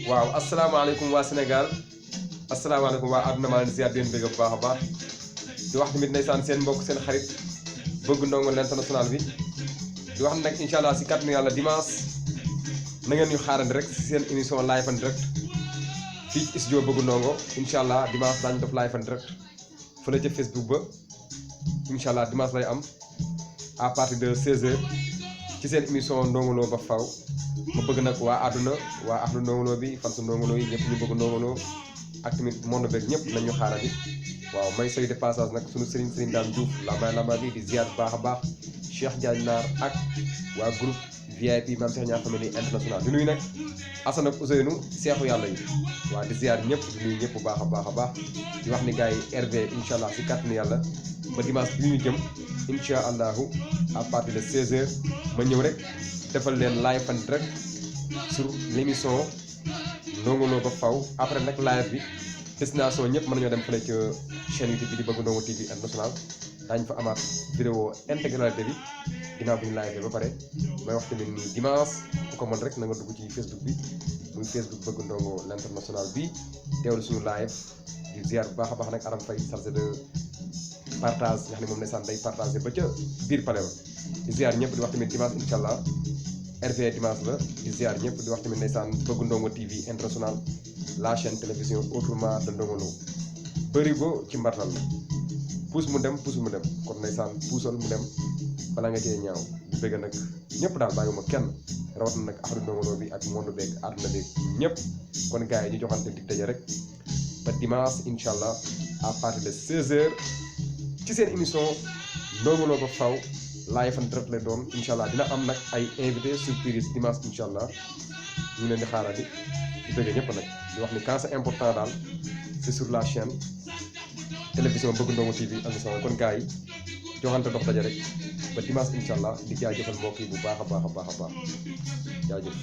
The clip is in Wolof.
waaw asalaamaaleykum waa Sénégal asalaamaaleykum waa àdduna maa leen ziar di leen bëgg bu baax a baax di wax tamit ndeysaan seen mbokk seen xarit bëgg ndongo l'international bi di wax nag incha allah si kàttanu yàlla dimanche na ngeen ñu xaarandi rek si seen émission live en direct fii ci studio bëgg ndongo incha allah dimanche daañu def live en direct fële ca Facebook ba incha allah dimanche lay am à partir de 16h ci seen émission Ndongo Lo ba faw ma bëgg nag waa àdduna waa axlu Ndongo Lo bi fan su Ndongo Lo yi ñëpp ñu bëgg Ndongo Lo ak tamit monde beeg ñëpp nañ ñu xaarandi waaw may soy de passage nag sunu Serigne Dame Diouf lamba bi di ziar bu baax a baax Cheikh Diagne Naar ak waa groupe VIP Mame Cheikh Niang Family International di nuyu nag Assane ak Ousseynou seexu yàlla yi waaw di ziar ñëpp di nuyu ñëpp bu baax a baax a baax di wax ni gars yi RV incha allah si kàttanu yàlla ba dimanche bi ñu jëm incha allahu à partir de 16h ma ñëw rek defal leen live en direct sur l'émission Ndongo Lo ba faw après nag live bi destination ñëpp mën nañoo dem fële ca chaîne YouTube bi di bëgg Ndongo TV International daañu fa amaat vidéo intégralité bi ginnaaw bi ñu live ba pare may wax tamit ni dimanche ku ko mën rek na nga dugg ci Facebook bi muy Facebook bëgg Ndongo l'international bi teewlu suñu live di ziar bu baax a baax nag Aram Faye chargé de partage nga xam ne moom ndeysaan day partagé ba ca biir pale ba di ziar ñëpp di wax tamit dimanche incha allah RV dimanche la di ziar ñëpp di wax tamit ndeysaan bëgg Ndongo TV International la chaîne télévision autrement de Ndongo Lo bëri go ci mbartal la puus mu dem puus mu dem kon ndeysaan puusal mu dem bala nga cee ñaaw di bëgg nag ñëpp daal bàyyi ma kenn rawat na nag axaru Ndongo Lo bi ak monde beeg àdduna beeg ñëpp kon gars yi ñu joxante dig daje rek ba dimanche incha allah à partir de 16h ci seen émission Ndongo Lo ba faw live en direct lay doon incha allah dina am nag ay invité surprise dimanche incha allah ñu leen di xaarandi di bëgg ñëpp nag di wax ni quand c'est important daal c'est sur la chaîne télévision bëgg Ndongo TV am na kon gars yi joxante dox daje rek ba dimanche incha allah di jaajëfal mbokk yi bu baax a baax a baax a baax jaajëf.